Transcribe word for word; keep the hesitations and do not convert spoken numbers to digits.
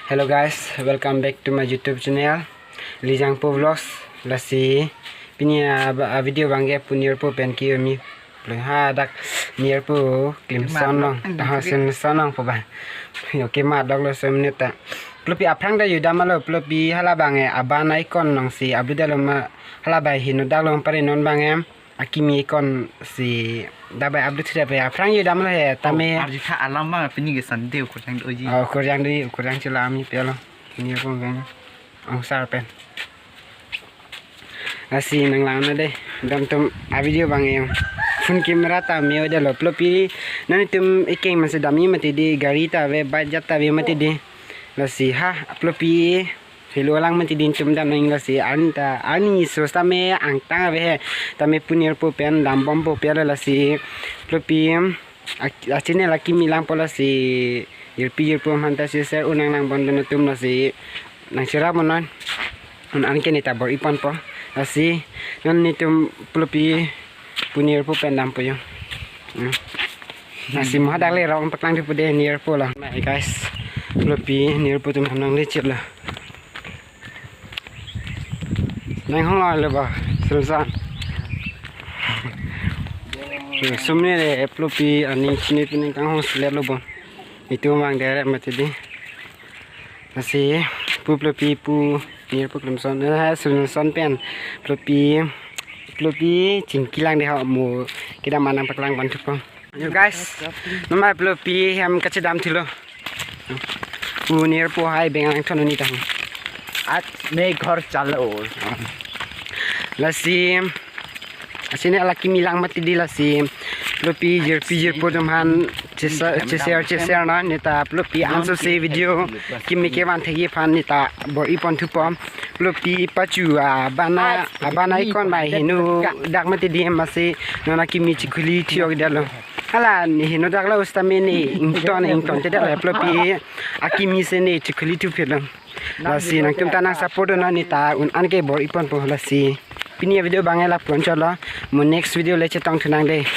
Hello guys, welcome back to my YouTube channel, Lijangpo Vlogs. Lasi pini a, a video abangke pu Nirpo pen ke-o mi. Lo ha dak Nirpo klimson long, Klimson long, taha klim- sin son long po ba. Yo kemat doklo so minute ta. Plopi aphrang ta judam lo, plopi hala abang e aban aikon nongsi upload lo ma, hala abang heno dak lo pare non abang e. Akimi aikon si dak abang upload sida pe aphrang judam lo he tame. Oh, arjutha alam abang pini ke Sunday ukur jang doji. Oh, ukur jang doji, ukur jang chula ami pe lo. Nirpo abang. Ong sar pen. Lasi nang lang na de. Dam tum a video abang e. Phone camera ta me-o de lo plopi. Nanglitum ikeng masi dam-i mati di gari ta ave, bike jat ta ave mati di. Lasi ha plopi. Helo lang mati di tum dam nang lasi an ta ani sos tame angtang ave he. Tame pu Nirpo pen dam bompo pe lo lasi plopi. Ak-, achine la kimi lang po lasi jirpi jirpo aman ta share un nang lang bon dono tum lasi nang share mo non. Un an ke neta bor-i ponpo. Lasi non netum plopi pu Nirpo pen dampo yo. Hmm. Lasi mo hadak le rong paklang thupo de Nirpo lo. Mai guys. Plopi Nirpo atum ham nang le chip lo. Nang hong lo le ba, Sulsan. Sumni le plopi ani chini pini kang hong silet lo bon. Itum abang dere mati di. Lasi pu plopi pu Nirpo klimson. Eh, Sulson pen. Plopi, plopi chingki lang de ho mo. Kedam an nang paklang pon thupo. Yo guys, nama plopi hem kachedam thulo. Pu Nirpo hai beng ang thon ni tang. At me ghor chalo. Lasi, asine la kimi lang mati di lasi. Plopi jirpi jirpo atum han chesa-, cheshare, cheshare na neta plopi anso se video kimi kevan thekji aphan neta bor-i pon thupo. Plopi pachu aban a, aban aikon abang heno dak mati di masi non akimi chikhuli thiok dalo. Hala ne heno dak lo sitame ne ington ington te dak lo plopi akimi se ne chikhuli thu phelo. Lasi nangtum ta nang support na neta un an ke bor-i ponpo lasi. Pini a video abang e la pon cholo. Mo next video le chetong thu nang de.